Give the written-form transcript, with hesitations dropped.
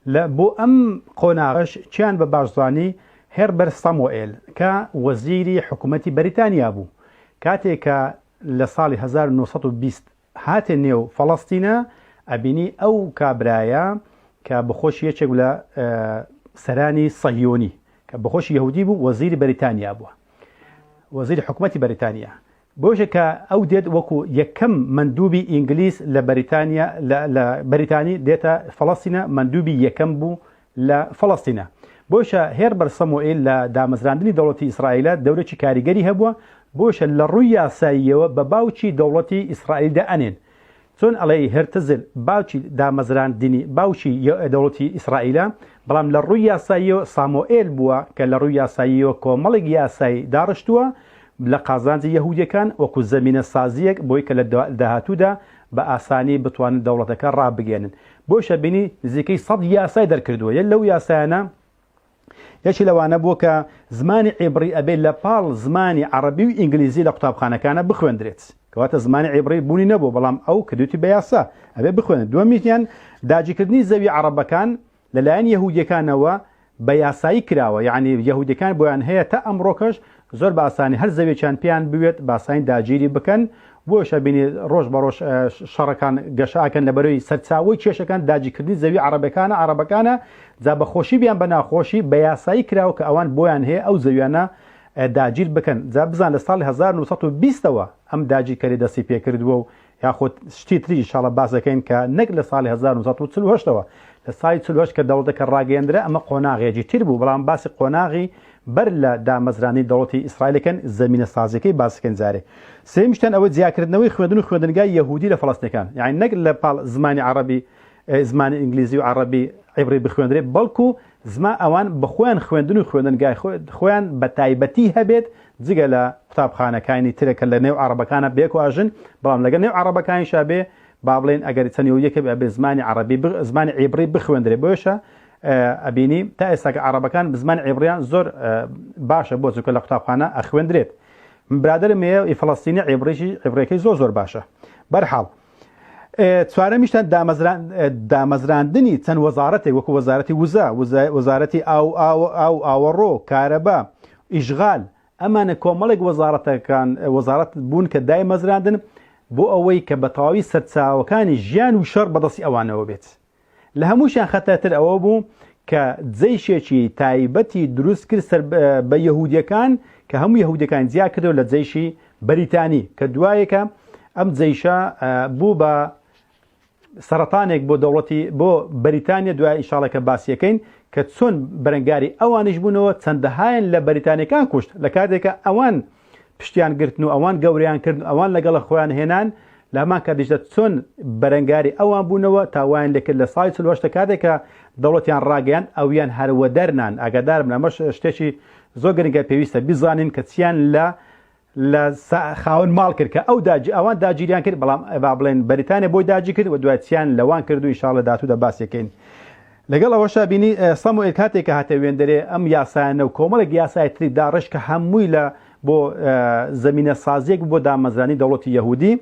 لە بۆ ئەم قۆناغەش چیان بە باش زانی هێربەر سامۆئێل کە وەزیری حکوومەتی بەریتانیا بوو کاتێک کە لە ساڵی 1920 هاتە نێو فەڵەستینە ئەبینی ئەو کابرایە کە بەخۆشی یەکێک لە سەرانی سەهیۆنی کە بەخۆشی یەهودی بوو وەزیری بەریتانیا بووە وەزیری حکوومەتی بەریتانیا بۆیشە کە ئەو دێت وەکو یەکەم مەندوبی ئینگلیز لە بەریتانیا لە بەریتانی دێتە فەڵەستینە مەندوبی یەکەم بوو لە فەڵەستینە. بۆیشە هێربەر سەموئیل لە دامەزراندنی دەوڵەتی ئیسرائیلە دەورێکی کاریگەری هەبووە، بۆیشە لە ڕووی یاساییەوە بە باوکی دەوڵەتی ئیسرائیل دائەنێن. چۆن ئەڵێی هێرتزل باوکی دامەزراندنی باوکی دەوڵەتی ئیسرائیلە، بەڵام لە ڕووی یاساییەوە سامۆئێل بووە کە لە ڕووی یاساییەوە کۆمەڵێک یاسای داڕشتووە لە قازانجی یەهودیەکان وەکو زەمینە سازیەک بۆی کە لە داهاتوودا بە ئاسانی بتوانن دەوڵەتەکە ڕابگەیەنن. بۆیشە بینی نزیکەی سەد یاسای دەرکردووە یە لەو یاسایانە یەکی لەوانە بووە کە زمانی عیبڕی ئەبێ لە پاڵ زمانی عەڕەبی و ئینگلیزی لە قوتابخانەکانە بخوێندرێت کەواتە زمانی عیبڕی بوونی نەبوو بەڵام ئەو کردوتی بە یاسا ئەبێ بخوێنێت دووەمیان داگیرکردنی زەوی عەڕەبەکان لەلایەن یەهودیەکانەوە بە یاسایی کراوە یەعنی یەهودیەکان بۆیان هەیە تا ئەمڕۆکەش زۆر بە ئاسانی هەر زەویەکیان پێیان بوێت بە ئاسانی داگیری بکەن بۆیش ئەبینی ڕۆژ بە ڕۆژ شەڕەکان گەشە ئەکەن لەبەرەی سەرچاوەی کێشەکان داگیرکردنی زەوی عەڕەبەکانە عەڕەبەکانە جا بە خۆشی بیان بە ناخۆشی بە یاسایی کراوە کە ئەوان بۆیان هەیە ئەو زەویانە داگیر بکەن جا بزان لە ساڵی 1920 ەوە ئەم داگیرکەری دەستی پێکردووە و یاخود شتی تریش ان شاءاللە باس دەکەین کە نەک لە ساڵی 1948 ەوە لە ساڵی 48 کە دەوڵەتەکە ڕاگەیەندرا ئەمە قۆناغێکی تر بوو بەڵام باسی قۆناغی بەر لە دامەزراندنی دەوڵەتی ئیسرائیل دەکەن زەمینە سازیەکەی باس دەکەین جارێ سێیەمیشتان ئەوە جیاکردنەوەی خوێندن و خوێندنگای یەهودی لە فەڵەستینەکان یانی نەک لە پاڵ زمانی عەڕەبی زمانی ئینگلیزی و عەڕەبی عیبڕی بخوێندرێ بەڵکو زما ئەوان بەخۆیان خوێندن و خوێندنگای خۆیان بە تایبەتی هەبێت جگە لە قوتابخانەکانی ترە کە لە نێو عەڕەبەکانە بێکۆ ئەژن بەڵام لەگەڵ نێو عەڕەبەکانیشا بێ با بڵێن ئەگەر چەند یەهودیەک هەبێ ئەبێ زمانی عەڕەبی زمانی عیبڕی بخوێندرێ بۆیەشە ئەبینی تا ئێستا کە عەڕەبەکان زمانی عیبڕیان زۆر باشە بۆ چونکە لە قوتابخانە ئەخوێندرێت برادەرم هەیە ئی فەڵەستینی عیبڕیشی عیبڕیەکەی زۆر زۆر باشە بەرحاڵ چوارەمیشتان دامەزراندنی چەند وەزارەتێک وەکو وەزارەتی وزە وەزارەتی ئاو ئاو ئاوەڕۆ کارەبا ئیشغال ئەمانە کۆمەڵێک وەزارەتەکان وەزارەت بوون کە دایمەزراندن بۆ ئەوەی کە بە تەواوی سەرچاوەکانی ژیان و شەڕ بەدەستی ئەوانەوە بێت لە هەمووشیان خەتەرتر ئەوە بوو کە جەیشێکی تایبەتی دروست کرد سەر بە یەهودیەکان کە هەموو یەهودیەکان جیا کردەوە لە جەیشی بەریتانی کە دوایەکە ئەم جەیشە بوو بە سەرەتانێک بۆ دەوڵەتی بۆ بەریتانیا دوای ئیشاڵەکە باسیەکەین کە چۆن بەرەنگاری ئەوانیش بوونەوە چەندەهایان لە بەریتانیەکان کوشت لە کاتێکە ئەوان پشتیان گرتن و ئەوان گەورەیان کردن و ئەوان لەگەڵە خۆیان هێنان، لە هەمان کاتیشدا چۆن بەرەنگاری ئەوان بوونەوە تا وایان لێکرد لە ساڵی 48 کاتێک کە دەوڵەتیان ڕاگەیاند ئەویان هەر وەدەرنان، ئاگادار بن ئەمەش شتێکی زۆر گرنگە پێویستە بیزانین کە چیان لە لە خاوەن ماڵ کرد کە ئەو داگی ئەوان داگیریان کرد بەڵام با بڵێن بەریتانیا بۆی داگیر کرد و دوای چیان لەوان کرد و ئینشاڵڵە داهاتوودا باسی ئەکەین. لەگەڵ ئەوەشا بینی ساموئێل کاتێک کە هاتە وێندەرێ ئەم یاسایانە و کۆمەڵێک یاسای تری داڕشت کە هەمووی لە بۆ زەمینە سازیەک بۆ دامەزرانی دەوڵەتی یەهودی.